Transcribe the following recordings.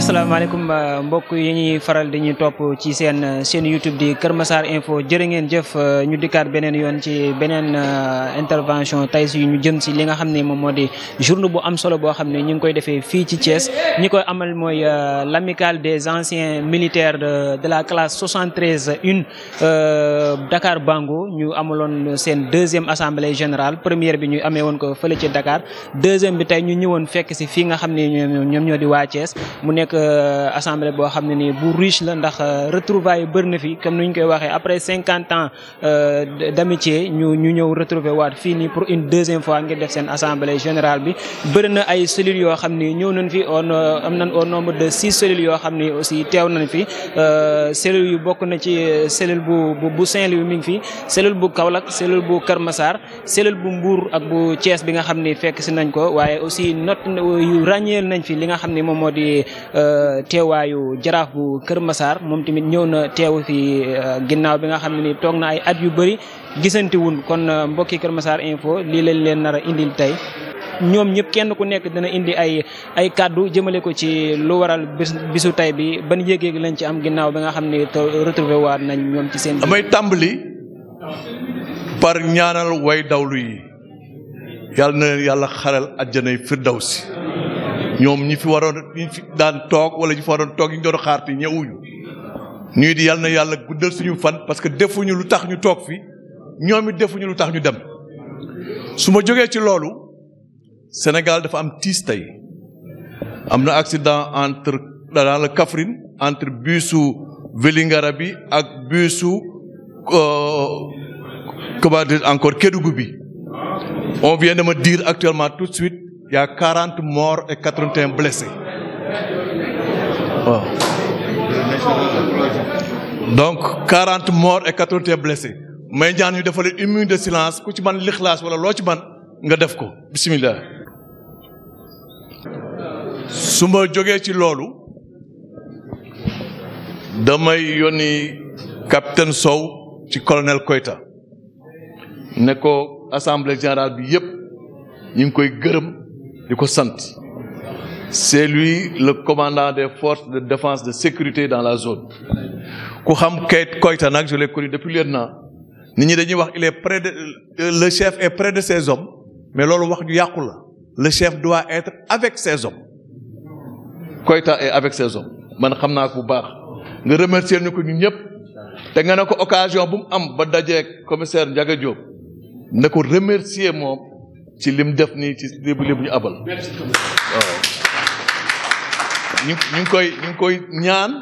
asalaamaaleykum mbokk yi ñuy faral di ñu topp ci seen YouTube di Kër Massar Info jërë ngeen jëf ñu dikkaat beneen yoon ci beneen intervention tey si ñu jëm si li nga xam ne moom moo di journée bu am solo boo xam ne ñu ngi koy defee fii ci Thiès ñi koy amal mooy l'amicale des anciens militaires de la classe 73 1 Dakar Bango ñu amaloon seen deuxième assemblée générale première bi ñu amee woon ko fële ci Dakar deuxième bi tey ñu ñëwoon fekk si fii nga xam ne ñoom ñoo di waa Thiès mu nekk assemblée boo xam ne nii bu riche la ndax retrouvailles yu bëri na fi comme ni ñu koy waxee après 50 ans d'amitié ñu ñëw retrouver waat fii nii pour une deuxième fois ngir def seen assemblée générale bi bëri na ay cellules yoo xam ni ñëw nañ fi am nañ au nombre de 6 cellules yoo xam ni aussi teew nañ fi cellules yu bokk na ci cellule bu Saint-Louis mi ngi fi cellule bu Kaolack cellule bu Kër Massar cellule bu Mbour ak bu Thiès bi nga xam ni fekk si nañ ko waaye aussi note yu ràññeel nañ fi li nga xam ni moom moo di teewaayu jaraaf bu Kër Massar moom tamit ñëw na teew fi ginnaaw bi nga xam ne ni toog na ay at yu bëri gisante wuñ kon mbokki Kër Massar Info lii lañ leen nar a indil tey ñoom ñëpp kenn ku nekk dina indi ay kàddu jëmale ko ci lu waral bisu tey bi ban yéeg-yéeg lañ ci am ginnaaw bi nga xam ne retrouvé waat nañ ñoom ci seen. damay tàmbali par ñaanal way dawlu yi yàlla na leen yàlla xaral àjjanay firdawsi ñoom ñi fi daan toog wala ñi fi waroon toog yi ñu doon xaar te ñëwuñu ñuy di yàlla na yàlla guddal suñu fan parce que defuñu lu tax ñu toog fi ñoom it defuñu lu tax ñu dem su ma jógee ci loolu Sénégal dafa am tiis tey am na accident dans le Kaffrine entre busu Vélingara bi ak busu comment dire encore Kédougou bi on vient de me dire actuellement tout de suite il y a 40 morts et 81 blessés. Wow. Donc 40 morts et 81 blessés. may ñaan ñu defal une minute de silence ku ci man lixlaas wala loo ci man nga def ko bismillah. su ma jógee ci loolu damay yónni capitaine Sow ci colonel Koita ne ko assemblée générale bi yépp ñu ngi koy gërëm di ko sant c'est lui le commandant des forces de défense de sécurité dans la zone ku xam Koita nag je l'ai connu depuis lieutenant nit ñi dañuy wax il est près de le chef est près de ses hommes mais loolu wax ju yàqu la le chef doit être avec ses hommes Koita est avec ses hommes man xam naa ko bu baax nga remercier ñu ko ñun ñëpp te nga ne ko occasion bu mu am ba dajeek commissaire Ndiaga Diop ne ko remercier moom ci lim def nii ci lébu ñu abal waaw ñu ngi koy ñaan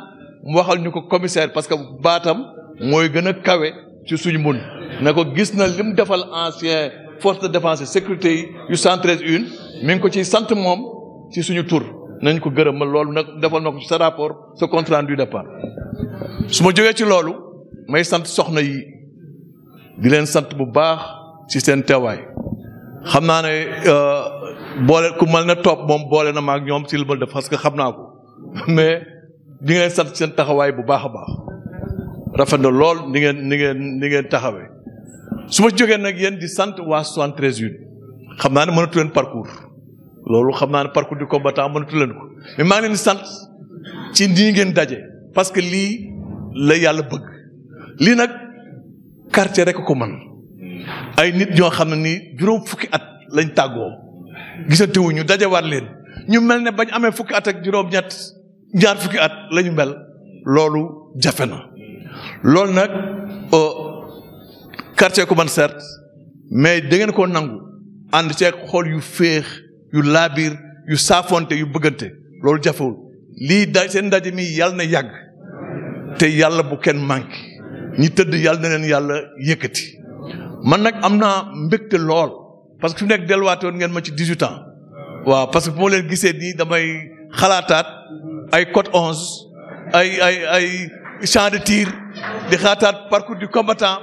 mu waxal ñu ko commissaire parce que baatam mooy gën a kawe ci suñu mun ne ko gis na lim defal ancien force de défense et sécurité yi yu 113 une mi ngi ko ciy sant moom ci suñu tur nañ ko gërëmal loolu nag defal na ko ci sa rapport sa compte rendu du départ su ma jógee ci loolu may sant soxna yi di leen sant bu baax ci seen teewaay xam naa ne boole ku mel ne topp moom boole na ma ak ñoom ci li ma def parce que xam naa ko mais di ngeen sant seen taxawaay bu baax a baax rafet na lool ni ngeen taxawee su ma jógee nag yéen di sant waa 73 une xam naa ne mënatu leen parcours loolu xam naa ne parcours du combattant mënatu leen ko mais maa ngi leen di sant ci nii ngeen daje parce que lii la yàlla bëgg lii nag quartier rek ko man ay nit ñoo xam ne nii juróom fukki at lañ tàggoo gisante wuñu dajewaat leen ñu mel ne bañ amee fukki at ak juróom-ñett ñaar fukki at lañu mel loolu jafe na loolu nag quartier ko man certes mais da ngeen koo nangu ànd ceeg xool yu féex yu laabiir yu saafonte yu bëggante loolu jafewul lii seen ndaje mi yàlla na yàgg te yàlla bu kenn manqué ñi tëdd yàlla na leen yàlla yëkkati man nag am naa mbégte lool parce que fi mu nekk delluwaate woon ngeen ma ci 18 ans waaw parce que bu ma leen gisee nii damay xalaataat ay code 11 ay champ de tir di xalaataat parcours du combattant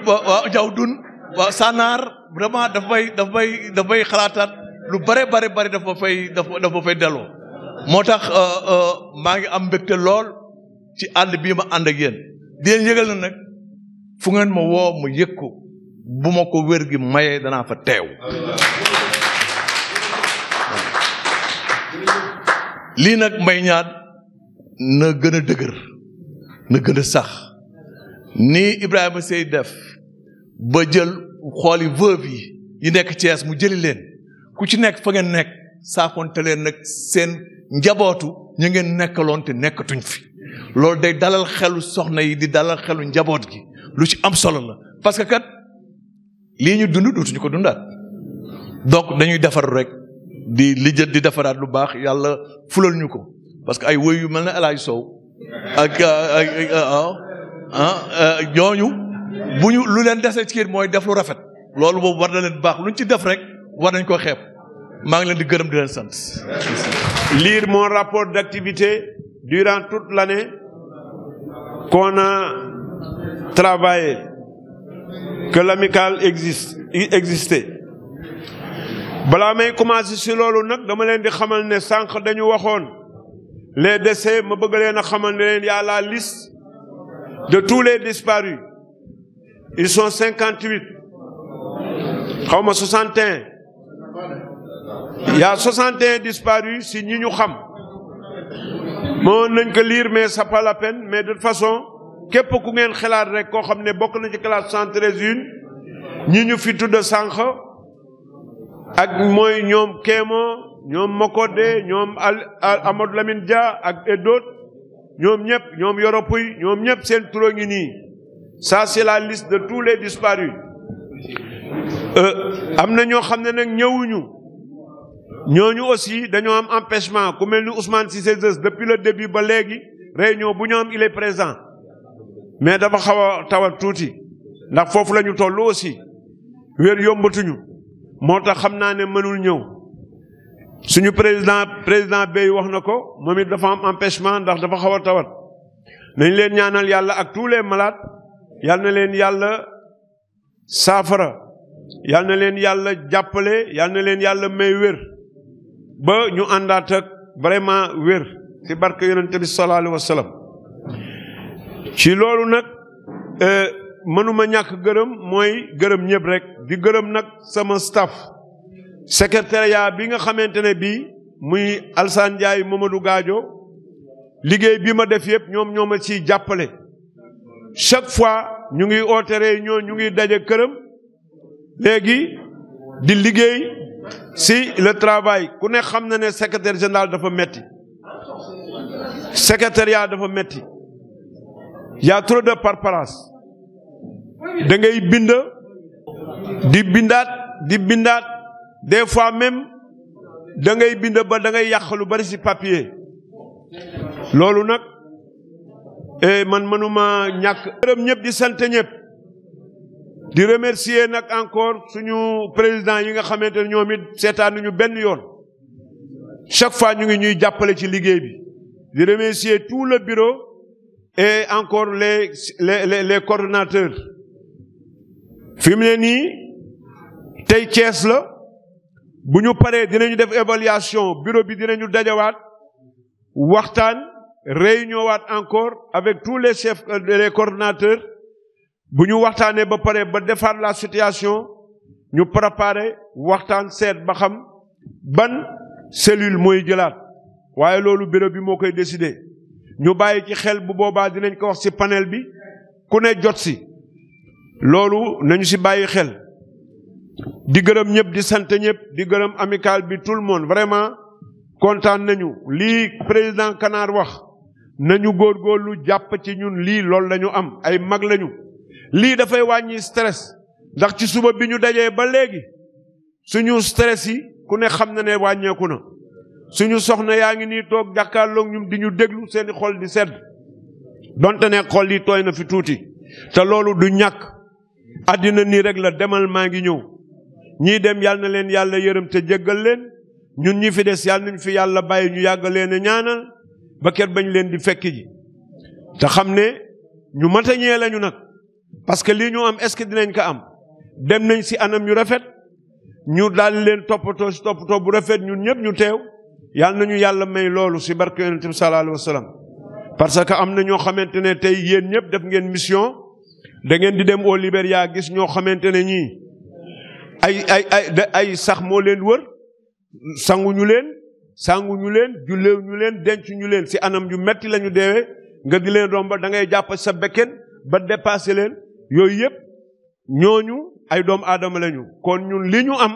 waaw jaw dun waaw Sanaar vraiment daf may xalaataat lu bare dafa fay delloo moo tax maa ngi am mbégte lool ci ànd bii ma ànd ak yéen di leen yëgal na nag fu ngeen ma woo ma yëg ko bu ma ko wér gi mayee danaa fa teew lii nag may ñaan na gën a dëgër na gën a sax ni Ibrahima Seye def ba jël xooli veuve yi nekk Thiès mu jëli leen ku ci nekk fa ngeen nekk saafonte leen nag seen njabootu ñu ngeen nekkaloon te nekkatuñ fi loolu day dalal xelu soxna yi di dalal xelu njaboot gi lu ci am solo la parce que kat lii ñu dund dootuñu ko dundaat donc dañuy defar rek di lijjat di defaraat lu baax yàlla fulal ñu ko parce que ay woy yu mel ne El Hadj Sow ak ñooñu bu ñu lu leen dese ci kii mooy def lu rafet loolu boobu war na leen baax luñ ci def rek war nañ ko xeeb maa ngi leen di gërëm di leen sant. Lire mon rapport d'activité durant toute l'année qu'on a travaillé, que l'amicale existait. balaa may commencer ci loolu nag dama leen di xamal ne sànq dañu waxoon les décès ma bëgg leen a xamal ne leen y a la liste de tous les disparus. Ils sont 58. xaw ma 61. Il y a 61 disparus si ñi ñu xam. moo nañ ko lire mais c'est pas la peine mais de toute façon képp ku ngeen xalaat rek koo xam ne bokk na ci classe 113 ñi ñu fi tudd sànq ak mooy ñoom Kémo ñoom Mokode ñoom Amadou Lamine Dia ak d'autres ñoom ñëpp ñoom Yoropuy ñoom ñëpp seen turo ngi nii ça c'est la liste de tous les disparus. am na ñoo xam ne nag ñëwuñu ñooñu aussi dañoo am empêchement ku mel ni Ousmane Cissé depuis le début ba léegi réunion bu ñu am il est présent mais dafa xaw a tawat tuuti ndax foofu la ñu toll aussi wér yombatuñu moo tax xam naa ne mënul ñëw suñu président Bey wax na ko moom it dafa am empêchement ndax dafa xaw a tawat nañ leen ñaanal yàlla ak tous les malades yal na leen yàlla saafara yal na leen yàlla jàppale yal na leen yàlla may wér ba ñu àndaat ak vraiment wér ci barke yonente bi sallallahu alayhi wa sallam ci loolu nag mënuma ñàkk gërëm mooy gërëm ñëpp rek di gërëm nag sama staff secrétariat bi nga xamante ne bii muy Alsane Ndiaye Mamadou Gadio liggéey bi ma def yëpp ñoo ma ciy jàppale chaque fois ñu ngi oote réunion ñu ngi daje këram léegi di liggéey si le travail ku ne xam na ne secrétaire général dafa metti secrétariat dafa metti y a trop de paperasse da ngay bind di bindaat des fois même da ngay bind ba da ngay yàq lu bari ci papier loolu nag man mënuma ñàkk gërëm ñëpp di sant ñëpp di remercier nag encore suñu président yi nga xamante ne ñoom it seetaanuñu benn yoon chaque fois ñu ngi ñuy jàppale ci liggéey bi di remercier tout le bureau et encore les coordonnateurs fi mu ne nii tey Thiès la bu ñu paree dinañu def évaluation bureau bi dinañu dajawaat waxtaan réunion waat encore avec tous les chefs les coordonnateurs bu ñu waxtaanee ba pare ba defaat la situation ñu préparer waxtaan seet ba xam ban cellule mooy jëlaat waaye loolu bureau bi moo koy décider ñu bàyyi ci xel bu boobaa dinañ ko wax ci panel bi ku ne jot ci loolu nañu ci bàyyi xel di gërëm ñëpp di sant ñëpp di gërëm amical bi tout le monde vraiment kontaan nañu lii président Kanar wax nañu góorgóorlu jàpp ci ñun lii loolu lañu am ay mag lañu lii dafay wàññi stress ndax ci suba bi ñu dajee ba léegi suñu stress yi ku ne xam na ne wàññeeku na suñu soxna yaa ngi nii toog jàkkaarloog ñun di ñu déglu seeni xol di sedd donte ne xol yi tooy na fi tuuti te loolu du ñàkk àddina nii rek la demal maa ngi ñëw ñii dem yal na leen yàlla yërëm te jéggal leen ñun ñi fi des yàlla nañ fi yàlla bàyyi ñu yàgg leen a ñaanal ba ker bañ leen di fekk ji te xam ne ñu matañee lañu nag parce que lii ñu am est-ce que dinañ ko am dem nañ ci anam yu rafet ñu daal leen toppatoo bu rafet ñun ñëpp ñu teew yàlla nañu yàlla may loolu ci barke yonent bi sallallahu alayhi wa sallam parce que am na ñoo xamante ne tey yéen ñëpp def ngeen mission da ngeen di dem au Libéria gis ñoo xamante ne ñii ay sax moo leen wër sanguñu leen sanguñu leen julleewuñu leen dencuñu leen si anam yu metti la ñu deewee nga di leen romba da ngay jàpp sa bekken ba dépassé leen yooyu yëpp ñooñu ay doomu aadama lañu kon ñun li ñu am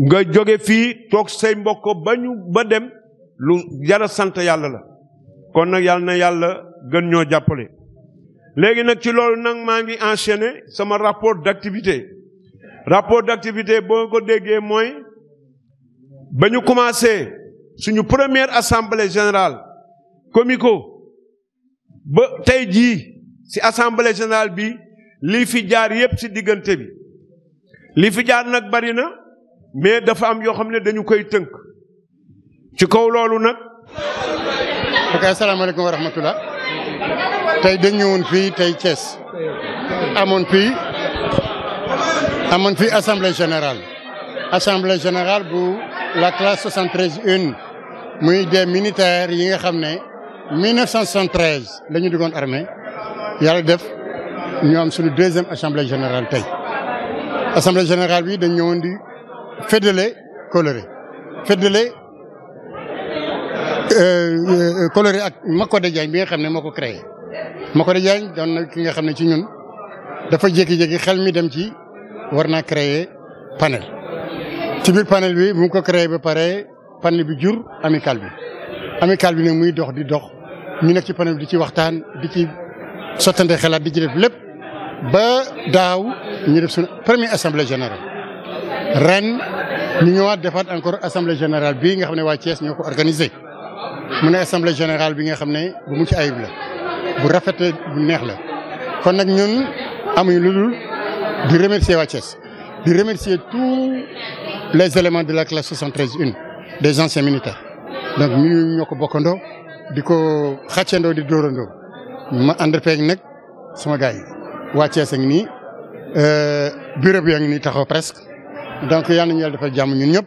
nga jóge fii toog say mbokk ba dem lu jara sant yàlla la kon nag yàlla na yàlla gën ñoo jàppale léegi nag ci loolu nag maa ngi enchaîner sama rapport d'activité boo ko déggee mooy ba ñu commencé suñu première assemblée générale comico ba tey jii ci assemblée générale bi lii fi jaar yépp ci diggante bi lii fi jaar nag bari na mais dafa am yoo xam ne dañu koy tënk ci kaw loolu nag. ok asalaamaaleykum wa rahmatullah tey dañ ñëwoon fii tey Thiès amoon fii assemblée générale bu la classe 73-1 muy des militaires yi nga xam ne 1973 la ñu duggoon armée yàlla def ñu am suñu deuxième assemblée générale tey assemblée générale bi dañ ñëwoon di fédérer coloré ak Makodé Diagne bi nga xam ne moo ko créé Makodé Diagne doon na ki nga xam ne ci ñun dafa jékki-jékki xel mi dem ci war naa créer panel ci biir panel bi bu mu ko créé ba pare panel bi jur amical bi nag muy dox di dox ñu nekk ci panel bi di ci waxtaan di ci sottante xalaat di ci def lépp ba daaw ñu def suñu première assemblée générale ren ñu ñëwaat defaat encore assemblée générale bii nga xam ne waa Thiès ñoo ko organisé mu ne assemblée générale bi nga xam ne bu mucc ayib la bu rafet bu neex la kon nag ñun amuñu lu dul di remercier waa Thiès di remercier tous les éléments de la classe 73-1 des anciens militaires donc ñu ñoo ko bokkandoo di ko xàccandoo di dóorandoo ma ànd peeg nag sama gars yi waa Thiès a ngi nii bureau bi a ngi nii taxaw presque donc yal nañu yàlla defal jàmm ñun ñëpp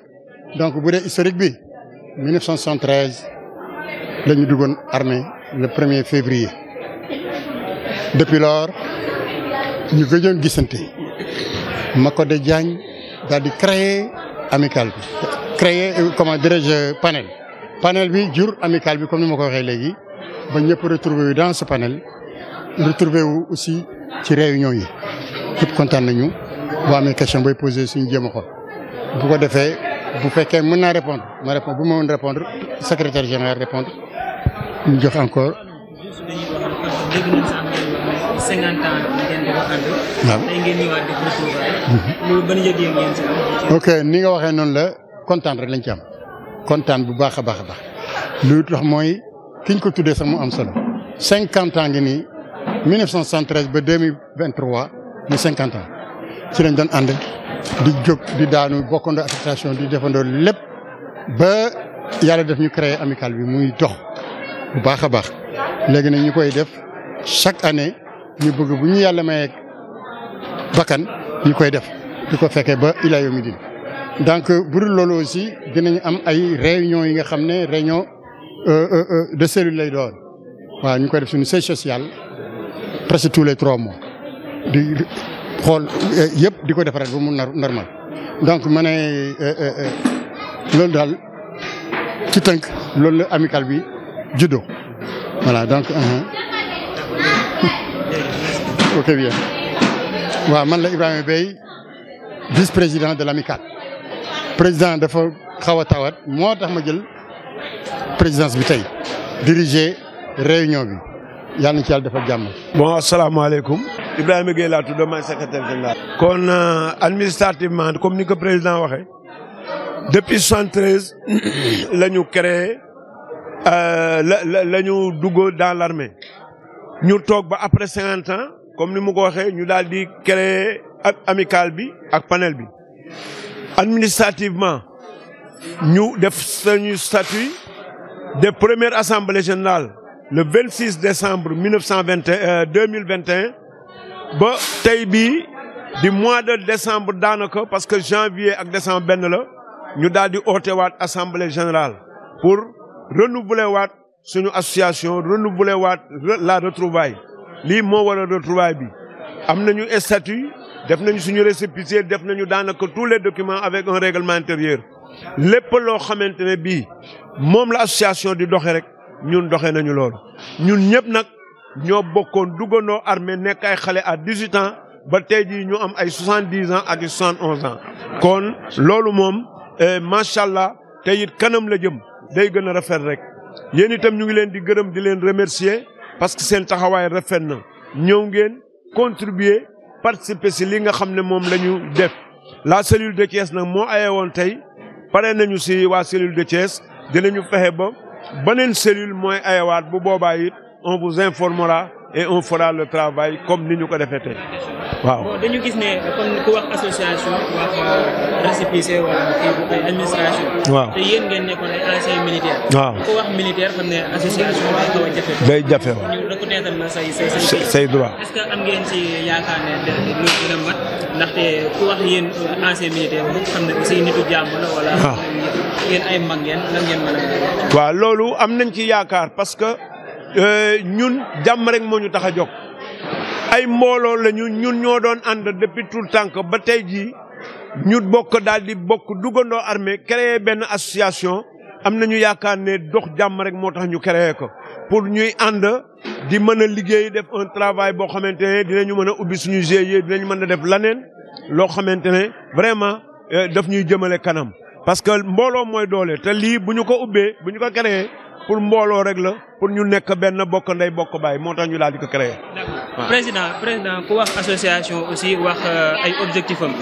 donc bu dee historique bi 1973 la ñu duggoon armée le 1er février depuis lors ñu gëjoon gisante Makodé Diagne daal di créer amical bi créer comment dirais-je panel bi jur amical bi comme ni ma ko waxee léegi ba ñëpp retrouvé wu dans ce panel retrouvé wu aussi ci réunion yi ñëpp kontaan nañu boo amee question booy posé suñu jéem a xool bu ko defee bu fekkee mën naa répondre ma répondre bu ma mën répondre secrétaire général répondre ñu jox encore. dégg nañ sax 50 ans ngeen di ko ànd. waaw tey ngeen ñëwaat di retrouver. loolu ban yëg-yëg ngeen si am. ok ni nga waxee noonu la kontaan rek lañ ci am kontaan bu baax a baax a baax lu tax mooy ki ñu ko tuddee sax mu am solo 50 ans ngi nii 1973 ba 2023 muy 50 ans ci lañ doon ànd di jóg di daanu bokkandoo association di defandoo lépp ba yàlla def ñu créer amical bi muy dox bu baax a baax léegi nag ñu koy def chaque année ñu bëgg bu ñu yàlla mayee bakkan ñu koy def di ko fekkee ba ila yawmi din donc bu dul loolu aussi dinañ am ay réunion yi nga xam ne réunion de cellule lay doon waaw ñu koy def suñu siège social presque tous les 3 mois di xool yëpp di ko defaraat ba mu normal donc ma ne loolu daal ci tënk loolu la amical bi juddoo voilà donc. ok bien waaw man la Ibrahima Bey vice-président de l'amical président dafa xaw a tawat moo tax ma jël présidence bi tey diriger réunion bi yàlla na ci yàlla defal jàmm. bon asalaamaaleykum. Ibrahima Gueye laa tudd maay secrétaire général. kon administrativement comme ni ko président waxee depuis 73 la ñu créé la ñu dugg dans l'armée ñu toog ba après 50 ans comme ni mu ko waxee ñu daal di créer ak amical bi ak panel bi administrativement ñu def suñu statut de première assemblée générale le 26 décembre 2021 ba tey bii di mois de décembre daanaka parce que janvier ak décembre benn la ñu daal di ootewaat assemblée générale pour renouveler waat suñu association renouveler waat la retrouvaille lii moo war a retrouvaille bi am nañu statut def nañu suñu récépissé def nañu daanaka tous les documents avec un règlement intérieur lépp loo xamante ne bii moom la association di doxe rek ñun doxe nañu loolu ñun ñëpp nag ñoo bokkoon duggandoo armée nekk ay xale à 18 ans ba tey jii ñu am ay 70 ans ak 71 ans kon loolu moom macha allah te it kanam la jëm day gën a rafet rek yéen itam ñu ngi leen di gërëm di leen remercier parce que seen taxawaay rafet na ñëw ngeen contribuer participer si li nga xam ne moom la ñu def la cellule de Thiès nag moo aye woon tey pare nañu si waa cellule de Thiès dinañu fexe ba beneen cellule mooy ayewaat bu boobaa it on vous informera et on fera le travail comme ni ñu ko defee tey waaw. bon dañu gis ne comme ku wax association wax récépissé wala kii ay administration. waaw te yéen ngeen nekkoon ay anciens militaires. waaw ku wax militaire xam ne association day xaw a jafe. day jafe waaw ñu reconnaître la say droit. est-ce que am ngeen ci yaakaar ne lu dina mat ndaxte ku wax yéen anciens militaires bu xam ne aussi nitu jàmm la wala. waaw yéen ay mag ngeen lan ngeen mën a. waaw loolu am nañ ci yaakaar parce que ñun jàmm rek moo ñu tax a jóg. ay mbooloo lañu ñun ñoo doon ànd depuis tout le temps ba tey jii ñu bokk daal di bokk duggandoo armée créer benn association am nañu yaakaar ne dox jàmm rek moo tax ñu créer ko pour ñuy ànd di mën a liggéey def un travail boo xamante ne dinañu mën a ubbi suñu GIE dinañu mën a def laneen loo xamante ne vraiment daf ñuy jëmale kanam parce que mbooloo mooy doole te lii bu ñu ko ubbee bu ñu ko créer pour mbooloo rek la pour ñu nekk benn bokk ndey bokk baay moo tax ñu daal di ko créer. président ku wax association aussi wax ay objectifs am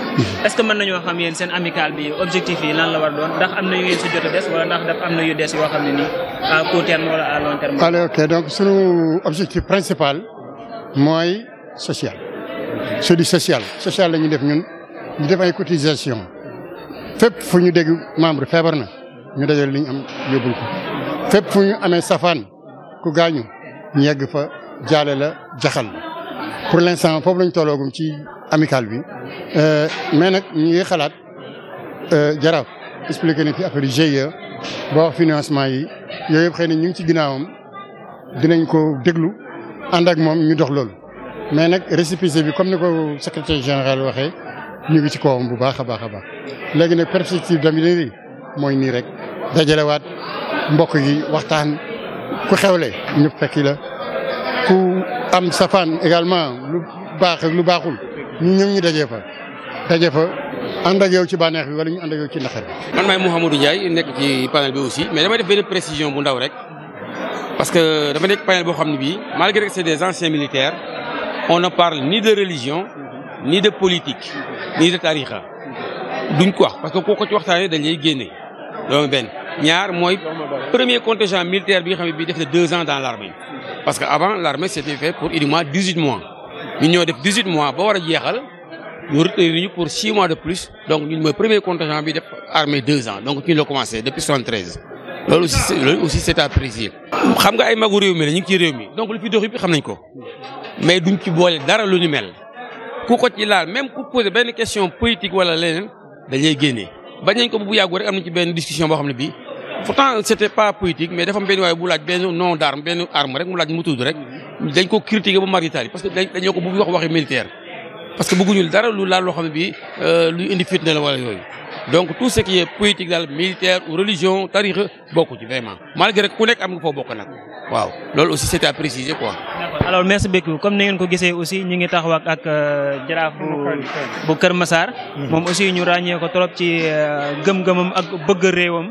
est-ce que mën nañoo xam yéen seen amical bi objectif yi lan la war doon ndax am na yu ngeen si jot a des wala ndax daf am na yu des yoo xam ne nii à court terme wala à long terme. allez ok donc sunu objectif principal mooy social. c'est du social la ñuy def ñun ñu def ay cotisation fépp fu ñu dégg membre feebar na ñu dajale li ñu am yóbbul ko fépp fu ñu amee safaan ku gaañu ñu yegg fa jaale la jaxal pour l'instant foofu lañ tolloogum ci amical bi mais nag ñu ngi xalaat jaraaf expliqué na fi affaire GIE ba wax financement yi yooyu yëpp xëy na ñu ngi ci ginnaawam dinañ ko déglu ànd ak moom ñu dox loolu mais nag récépissé bi comme ni ko secrétaire général waxee ñu ngi ci kawam bu baax a baax a baax léegi nag perspective d'amiral mooy nii rek dajalewaat mbokk yi waxtaan ku xewle ñëpp fekki la ku am safaan également lu baax ak lu baaxul ñu ñëw ñu daje fa ànd ak yow ci bànneex bi wala ñu ànd ak yow ci naqar bi. man maay Mouhamadou Ndiaye nekk ci panel bi aussi mais dama def benn précision bu ndaw rek parce que dama nekk panel boo xam ne bii malgré que c'est des anciens militaires on ne parle ni de religion ni de politique ni de tarixa duñ ko wax parce que kooku ci waxtaanee dañ lay génne loolu benn. ñaar mooy premier contingent militaire bi nga xam ne bii def na 2 ans dans l'armée parce que avant l'armée c'était fait pour uniquement 18 mois ñu ñoo def 18 mois ba war a jeexal ñu retenir ñu pour 6 mois de plus donc ñun mooy premier contingent bi def armée 2 ans donc ñu la commencé depuis 73 loolu aussi c'est à apprécier. xam nga ay magu réew mi la ñu ngi ci réew mi donc lu fi dox yëpp xam nañ ko mais duñ ci boole dara lu ñu mel ku ko ci laal même ku poser benn question politique wala leneen dañ lay génnee bañ nañ ko bu yàggu rek am nañ ci benn discussion boo xam ne bii. pourtant c'était pas politique mais dafa am benn waaye bu laaj benn nom d'arme benn arme rek mu laaj mu tudd rek dañ ko critiquer ba maritali parce que dañoo ko bu wax waxi militaire parce que bëgguñu dara lu laal loo xam ne bii luy indi fitna la wala yooyu donc tout ce qui est politique daal militaire ou religion tarixa bokku ci vraiment malgré ku nekk am nga foo bokk nag waaw loolu aussi c'était à préciser quoi. d'accord alors merci beaucoup comme ni ngeen ko gisee aussi ñu ngi taxaw ak jaraaf bu Kër Massar moom aussi ñu ràññee ko trop ci gëm-gëmam ak bëgg réewam.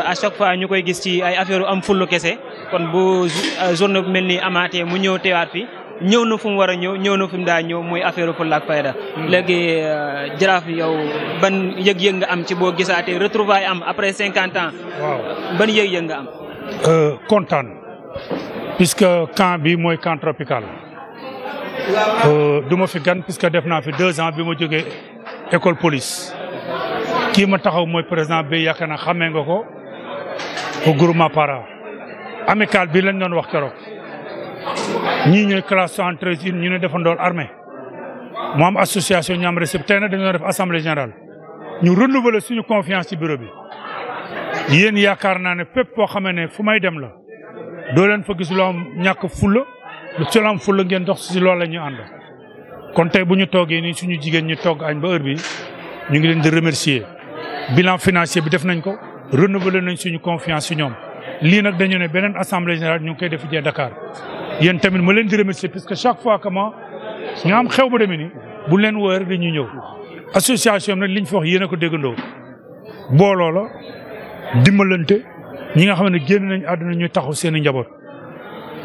À chaque fois ñu koy gis ci ay affaire am fullu kese kon bu journée bu mel ni amaatee mu ñëw teewaat fi ñëw na fu mu war a ñëw na fu mu daa ñëw muy affaire fulla ak fayda léegi jaraaf yow ban yëg-yëg nga am ci boo gisaatee retrouvailles am après 50 ans. waaw ban yëg-yëg nga am. kontaan puisque camp bi mooy camp tropical du ma fi gan puisque def naa fi 2 ans bi ma jógee école police. kii ma taxaw mooy président bi yaakaar naa xamee nga ko au groupement para amical bi lañ doon wax keroog ñii ñooy classe 73 ñu ne defandool armée mu am association ñu am récép tey nag dañoo def assemblée générale ñu renouveler suñu confiance ci bureau bi yéen yaakaar naa ne fépp foo xamee ne fu may dem la doo leen fa gis loo am ñàkk fulla lu ci am fulla ngeen dox si loolu la ñu ànd kon tey bu ñu toogee nii suñu jigéen ñi togg añ ba heure bi ñu ngi leen di remercier bilan financier bi def nañ ko renouveler nañ suñu confiance ci ñoom lii nag dañu ne beneen assemblée générale ñu ngi koy def jee Dakar yéen tamit ma leen di remercier puisque chaque fois que ñu am xew bu demee ni bu leen wóor dañuy ñëw association nag liñ fa wax yéen a ko déggandoo booloo la dimbalante ñi nga xam ne génn nañ àdduna ñu taxaw seen i njaboot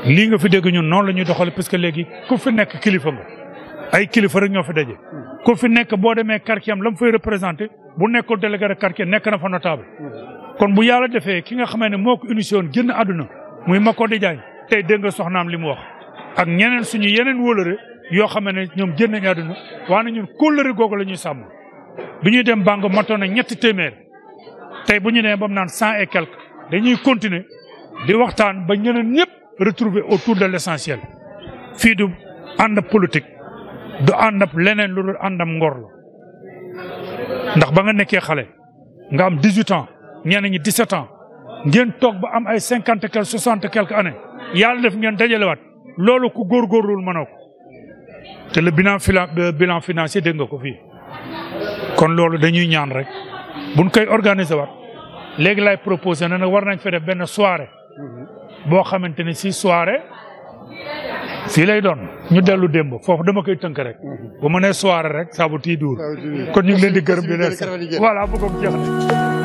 lii nga fi dégg ñun noonu la ñuy doxale parce que léegi ku fi nekk kilifa nga ay kilifa rek ñoo fi daje ku fi nekk boo demee quartier am la mu fay représenté bu nekkul délégué de quartier nekk na fa notable kon bu yàlla defee ki nga xamee ne moo ko initié woon génn àdduna muy Macodé Diagne tey dégg nga soxnaam li mu wax ak ñeneen suñu yeneen wóolëre yoo xam ne ñoom génn nañ àdduna waaye ñun kóllëre googu la ñuy sàmm bi ñuy dem banque matoon na 300 tey bu ñu nee ba mu naan 100 et quelque dañuy continuer di waxtaan ba ñeneen ñëpp retrouver autour de l'essentiel fii du ànd politique du ànd leneen lu dul àndam ngor la ndax ba nga nekkee xale nga am 18 ans ñeneen ñi 17 ans ngeen toog ba am ay 50 quelque 60 quelque années yàlla def ngeen dajalewaat loolu ku góorgóorlu mënoo ko te le bilan financier dégg nga ko fii kon loolu dañuy ñaan rek buñ koy organiser waat léegi lay proposé na nag war nañ fa def benn soirée boo xamante ne si soirée fii lay doon ñu dellu démb foofu dama koy tënk rek bu ma nee soirée rek saabu tii duur kon ñu ngi leen di gërëm di leen voilà bëggoon jeex na